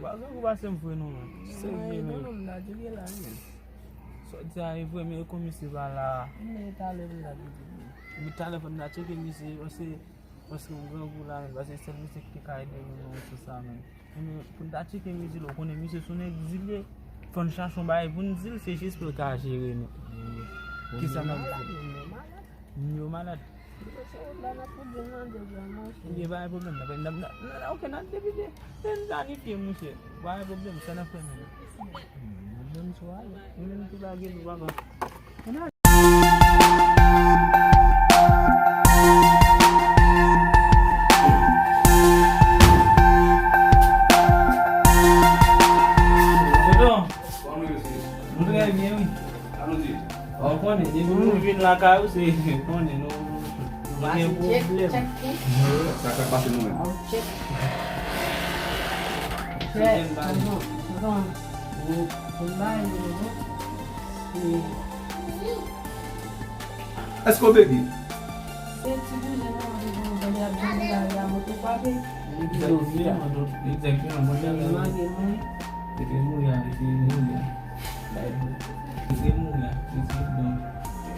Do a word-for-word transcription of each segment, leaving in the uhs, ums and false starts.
Pa gen gwo pase m vre non, man. Serye, men. Non, non, m ta tcheke la, men. Sa w di a e vre, men e kon misye pa la. Men talè m ta tcheke, men. Men talè fò n ta tcheke misye, paske, paske m grangou la, men, paske sèl misye ki te ka ede nou nan sou sa, men. Men pou n ta tcheke misye la, ou konnen misye se yon egzilye. Fò n chache yon bagay pou n di l, se jis pou l ka jere nou. Kisa n ap di? M yo malad. Ebyen, pa gen pwoblèm, n ap, n ap, n ap, ok, n ap depite, monchè. Pa gen pwoblèm, sa n ap fè menm. Mwen menm sou ale. Mwen menm tou lage nou, papa. Tonton, nou trè byen, wi. Alonji. Ou konnen, depi nou vin lakay ou, se konnen nou, nou gen pwoblèm. Sa k ap pase nou menm? Èske w begi? Se ti bouzen nan anvi pou nou tande ap jwenn nan lari a moto frape. Egzakteman, egzakteman. Mwen te mande mwen. Li te mouri a, li te mouri a. Li te mouri a, li te, donk.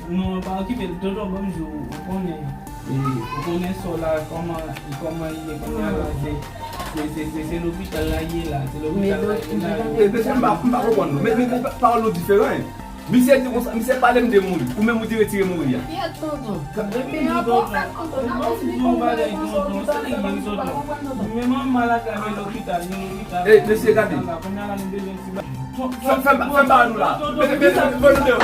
Non, pa okipe l, tonton, ban m di w, ou konnen, e, ou konnen sò la, kòman, kòman l ye kounye a la, se, se, se, se, se lopital la ye la, se lopital la ye la. E, mesye, m pa, m pa konprann nou. Men, men, men, pawòl nou diferan, en. Misye di konsa, misye pale m de mouri. Ou menm ou di retire mouri a. Kiyès tonton? Depi yon pwofèt tonton, nan konfizyon ou vle konsa ou di bagay konsa, ou pa konprann tonton. Men manman malad la, men lopital, men lopital. Ey, mesye, gade. Kounye a la, nou bezwen ti bagay. Fè, fè, fè ba nou la. Mete, mete, mete deyò.